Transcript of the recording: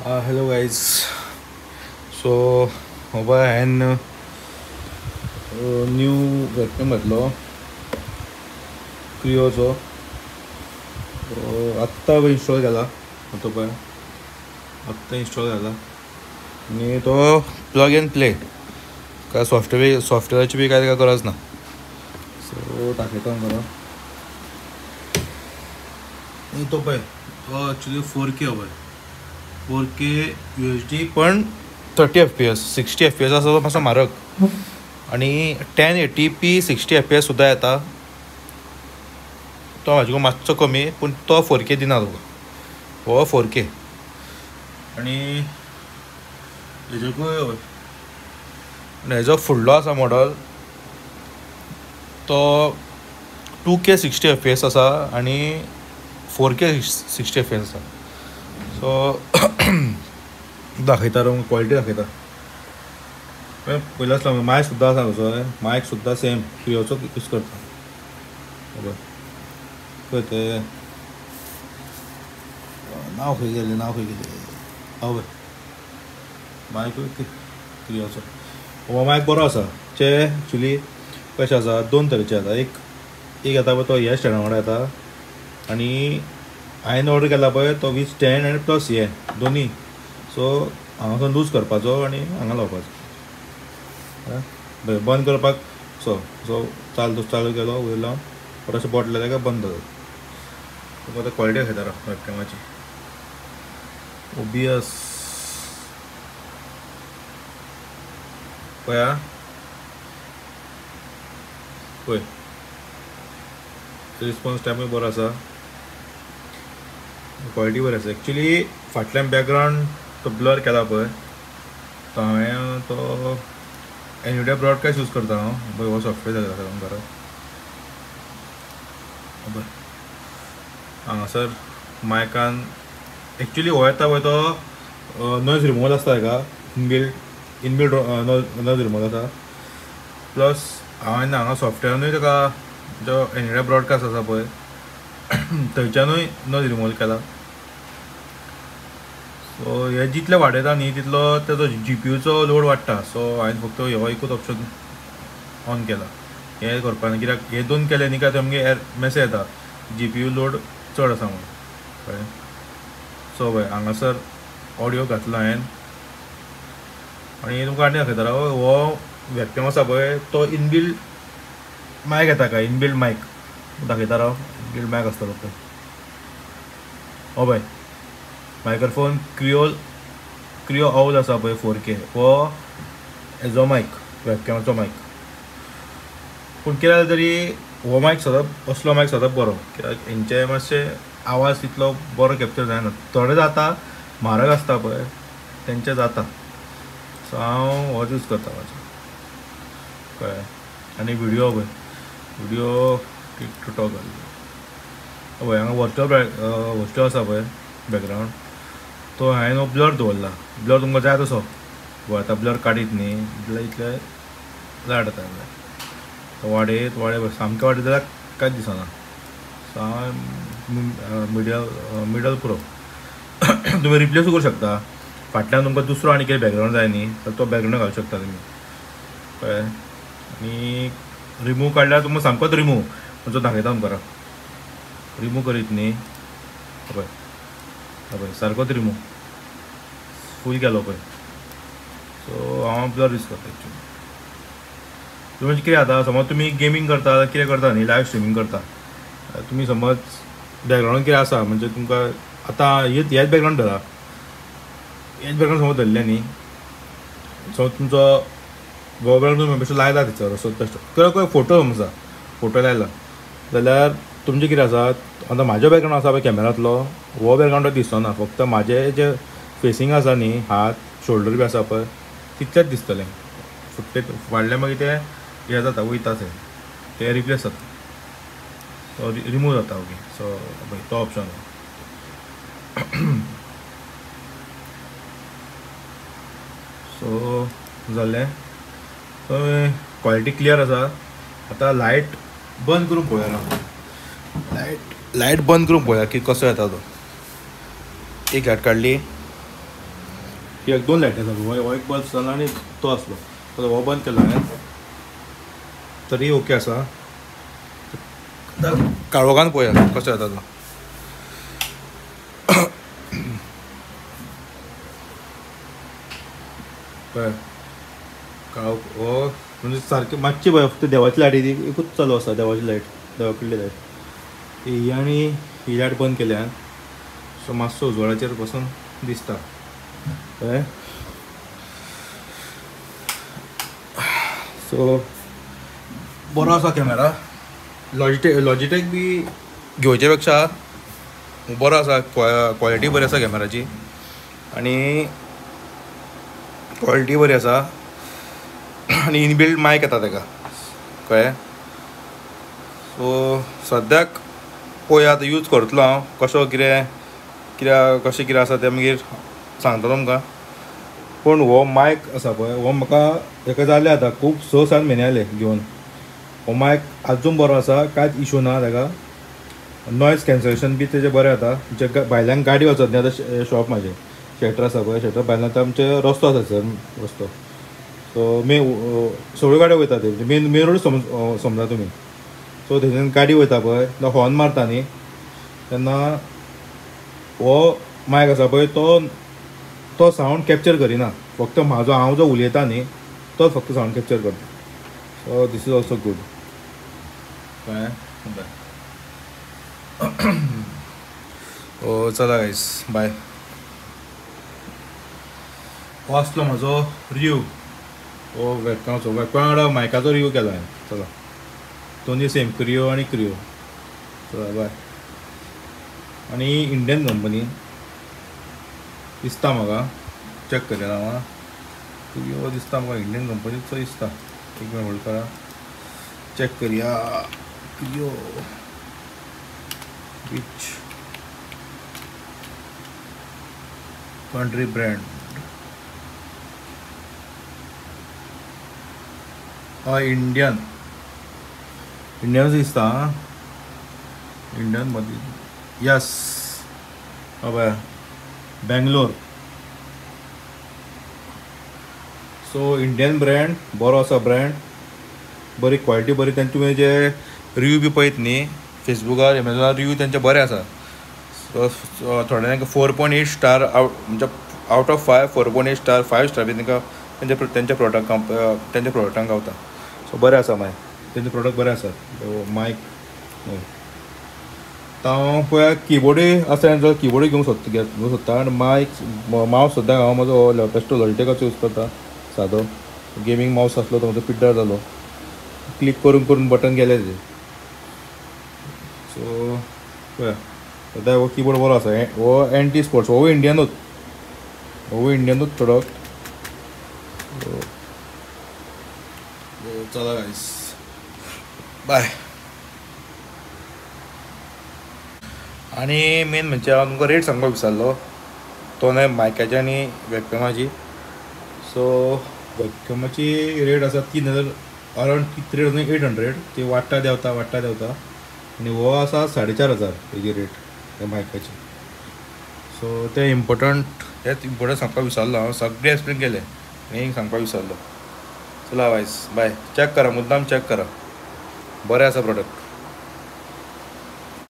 Hello guys, so हो पळय हांवें न्यू वॅक्यूम घेतलो क्रियोचो. आत्तां इन्स्टॉल केला, तो पळय आत्तां इन्स्टॉल केला आनी तो प्लग एंड प्ले, काय सॉफ्टवेअराची बी काय ताका गरज ना. सो दाखयता तुमकां तो पळय, तो एक्चुली 4K पळय, 4K UHD पण 30 FPS, 60 FPS आसा तो मातसो म्हारग, आनी 1080p 60 FPS सुद्दां येता. तो म्हाजे मातसो कमी, पूण तो 4K दिना तुका, हो 4K. आनी हेजोकूय हेजो फुडलो आसा मॉडल, तो 2K 60 FPS आसा आनी 4K 60 FPS आसा. सो दाखयता क्वॉलिटी दाखयता. पयल्याच मायक सुद्दां आसा तसो, मायक सुद्दां सेम क्रियोचो यूज करता. पळय तें नांव खंय गेलें, नांव खंय गेलें, हय मायक क्रियोचो. हो मायक बरो आसा. चे एक्चुली कशें आसा, दोन तरेचे येता. एक येता पळय तो हे स्टँडा वांगडा येता, आनी हांवें ऑर्डर केला पळय तो वीथ स्टँड आनी प्लस हे दोनी. सो हांगासून लूज करपाचो आनी हांगा लावपाचो, बंद करपाक. सो सो चालू चालू केलो वयर लावन परत अशें बोट लायलें काय बंद जाता. तुमकां आतां क्वॉलिटी दाखयता राव वेबकॅमाची. OBS पळया, पळय रिस्पॉन्स टायमूय बरो आसा, क्वॉलिटी बरी आसा. एक्चुली फाटल्यान बॅकग्रावंड तो ब्लर केला पळय, तो हांवें तो एनविडिया ब्रॉडकास्ट यूज करता हांव. पळय हो सॉफ्टवेअर जाता तुमकां बरें. हांगासर मायकान एक्चुली हो येता पळय तो नॉयज रिमूवल आसता हेका, इनबिल्ट नॉयज रिमूवल आसा. प्लस हांवें हांगा सॉफ्टवेअरानूय ताका जो एनविडिया ब्रॉडकास्ट आसा पळय थंयच्यानूय नॉयज रिमूवल केला. सो हे जितले वाडयता न्ही तितलो तेजो GPUचो लोड वाडटा. सो हांवें फक्त हो एकूच ऑप्शन ऑन केला हे करपाक, कित्याक हे दोन केले न्ही काय ते मॅसेज येता GPU load चड आसा म्हणून, कळ्ळें. सो पळय हांगासर ऑडियो घातलो हांवें आनी तुमकां आनी दाखयता राव. हो वॅबकॅम आसा पळय तो इनबिल्ट मायक येता काय, इनबिल्ट मायक दाखयता राव. इनबिल्ट मायक आसता तो, हो पळय मायक्रोफोन क्रियो आउल आसा पळय 4K, हो हेजो मायक वॅबकॅमाचो मायक. पूण कितें जालें तरी हो मायक सदांच, असलो मायक सदांच बरो, कित्याक हेंचे मातशे आवाज तितलो बरो कॅप्चर जायना. थोडे जाता, म्हारग आसता पळय तेंचे जाता. सो हांव होच यूज करता म्हाजो, कळ्ळें. आनी व्हिडियो पळय, व्हिडियो टू टॉक पळय हांगा वर्चुअल आसा पळय बॅकग्रावंड, तो हांवें हो ब्लर दवरला. ब्लर तुमकां जाय तसो पळय, आतां ब्लर काडीत न्ही इतले लायट जाता, तो वाडयत वाडयत सामकें वाडयत जाल्यार कांयच दिसना. सो हांव मिडल पुरो. तुमी रिप्लेसूय करूं शकता, फाटल्यान तुमकां दुसरो आनी कितें बॅकग्रावंड जाय न्ही तर तो बॅकग्रावंड घालूंक शकता तुमी, कळ्ळें. आनी रिमूव काडल्यार तुमकां सामकोच रिमूव म्हणजे दाखयता तुमकां, रिमूव करीत न्ही पळय पळय सारकोच रिमूव फूल केलो पळय. सो हांव ब्लर यूज करता एक्चुली. तुमी कितें जाता, समज तुमी गेमींग करता कितें करता न्ही, लायव स्ट्रिमींग करता तुमी, समज बॅकग्रावंड कितें आसा म्हणजे तुमकां आतां हेच बॅकग्रावंड धरा, हेच बॅकग्रावंड समज धरलें न्ही, समज तुमचो हो बॅकग्रावंड तुमी बेश्टो लायला थंयसर असो बेश्टो कित्याक फोटो समज आसा, फोटो लायला जाल्यार तुमचें कितें आसा, आतां म्हाजो बॅकग्रावंड आसा पळय कॅमेरांतलो, हो बॅकग्रावंड दिसना, फक्त म्हाजें जें फेसींग आसा न्ही, हात शोल्डर बी आसा पळय तितलेंच दिसतलें. फुट्टे वाडलें मागीर तें हें जाता, वयता थंय तें रिप्लेस जाता, तो रिमूव जाता. ओके, सो पळय तो ऑप्शन. सो जालें, सो क्वॉलिटी क्लियर आसा. आतां लायट बंद करून पळोवया, लायट बंद करून पळोवया की कसो येता तो. एक लायट काडली, कित्याक दोन लायटी आसा, हो एक बल्ब जालो आनी तो आसलो, हो बंद केलो हांवें, तरी ओके आसा। काळोखान पळोवया कसो जाता तो। पळय काळोख हो म्हणजे सारकें मातशी पळय, फक्त देवाची लायट ती एकूच चालू आसा, देवाची लायट, देवा कडली लायट ही आनी ही लायट बंद केल्या, सो मातसो उजवाडाचेर बसून दिसता। कळ्ळें? सो बरो आसा कॅमेरा, लॉजिटेक बी घेवचे पेक्षा बरो आसा, क्वॉलिटी बरी आसा कॅमेराची आनी क्वॉलिटी बरी आसा आनी इनबिल्ट मायक येता तेका, कळ्ळें? सो सद्याक पळोवया आतां यूज करतलो हांव कसो कितें कित्याक कशें कितें आसा तें मागीर सांगता तुमकां। पूण हो मायक आसा पळय, हो म्हाका हेका जालें आतां खूब 6-7 म्हयने जाले घेवन, हो मायक आजून बरो आसा, कांयच इशू ना ताका, नॉयज कॅन्सलेशन बी तेजें बरें जाता। जे भायल्यान गाडी वचत न्ही, आतां शॉप म्हाजें शटर आसा पळय, शटर भायल्यान आतां आमचे रस्तो आसा सर रस्तो, सो मे सगळ्यो गाडयो वयता ते मेन मेन रोड समजा तुमी, सो थंयच्यान गाडी वयता पळय, तो हॉर्न मारता न्ही तेन्ना हो मायक आसा पळय तो तो सावंड कॅप्चर करिना, फक्त म्हाजो हांव जो उलयता न्ही तो फक्त सावंड कॅप्चर करता। So this is also good. कळ्ळें? ओ चला गायस बाय। हो आसलो म्हाजो रिव्यू, हो वेबकॅमाचो, वेबकॅमा वांगडा मायकाचो रिव्यू केलो हांवें। चला दोनूय सेम, क्रियो आनी क्रियो। चला बाय। आनी इंडियन कंपनी दिसता म्हाका, चॅक करया हांव, क्रियो दिसता म्हाका इंडियन कंपनीचो दिसता, एक मिनट होल्ड करा, चॅक करया। क्रियो which country brand, हय इंडियन, इंडियनच दिसता, इंडियन मदीं यस, हय बेंगलोर। सो इंडियन ब्रँड बरो आसा, ब्रँड बरी क्वॉलिटी बरी, तेंचे तुमी जे रिव्यू बी पळयत न्ही फेसबुकार एमेझॉनार रिव्यू तेंचे बरे आसा। सो थोडे तांकां 4.8 स्टार आवट, म्हणजे आवट ऑफ 5 4.8 स्टार 5 स्टार बी तांकां तेंच्या प्रोडक्ट तेंच्या प्रोडक्टांक गावता। सो बरें आसा मागीर तेंचे प्रोडक्ट बरें आसा। मायक हांव पळया किबोर्डूय आसा जाल्यार किबोर्डूय घेवंक सोदता, घेवंक सोदता आनी मायक मावस सुद्दां हांव म्हजो लॅपटॉप लॉजिटेकाचो यूज करता, सादो गेमींग मावस आसलो तो म्हजो पिड्ड्यार जालो, क्लिक करून करून बटन गेले ते। सो पळया सद्या हो किबोर्ड बरो आसा, हो एंटी स्पोर्ट्स, हो इंडियनूच, हो इंडियनूच प्रोडक्ट। चला गायस बाय। आनी मेन म्हणजे हांव तुमकां रेट सांगपाक विसरलो, तो न्हय मायकाची आनी वॅबकॅमाची। सो वॅबकॅमाची रेट आसा 3000, अरावंड 3800, ती वाडटा देंवता वाडटा देंवता, आनी हो आसा 4500 तेजी रेट त्या मायकाची। सो तें इम्पोर्टंट, तेंच इम्पोर्टंट सांगपाक विसरलो हांव, सगळें एक्सप्लेन केलें आनी सांगपाक विसरलो। चला वायस बाय, चॅक करा, मुद्दाम चॅक करा, बरें आसा प्रोडक्ट।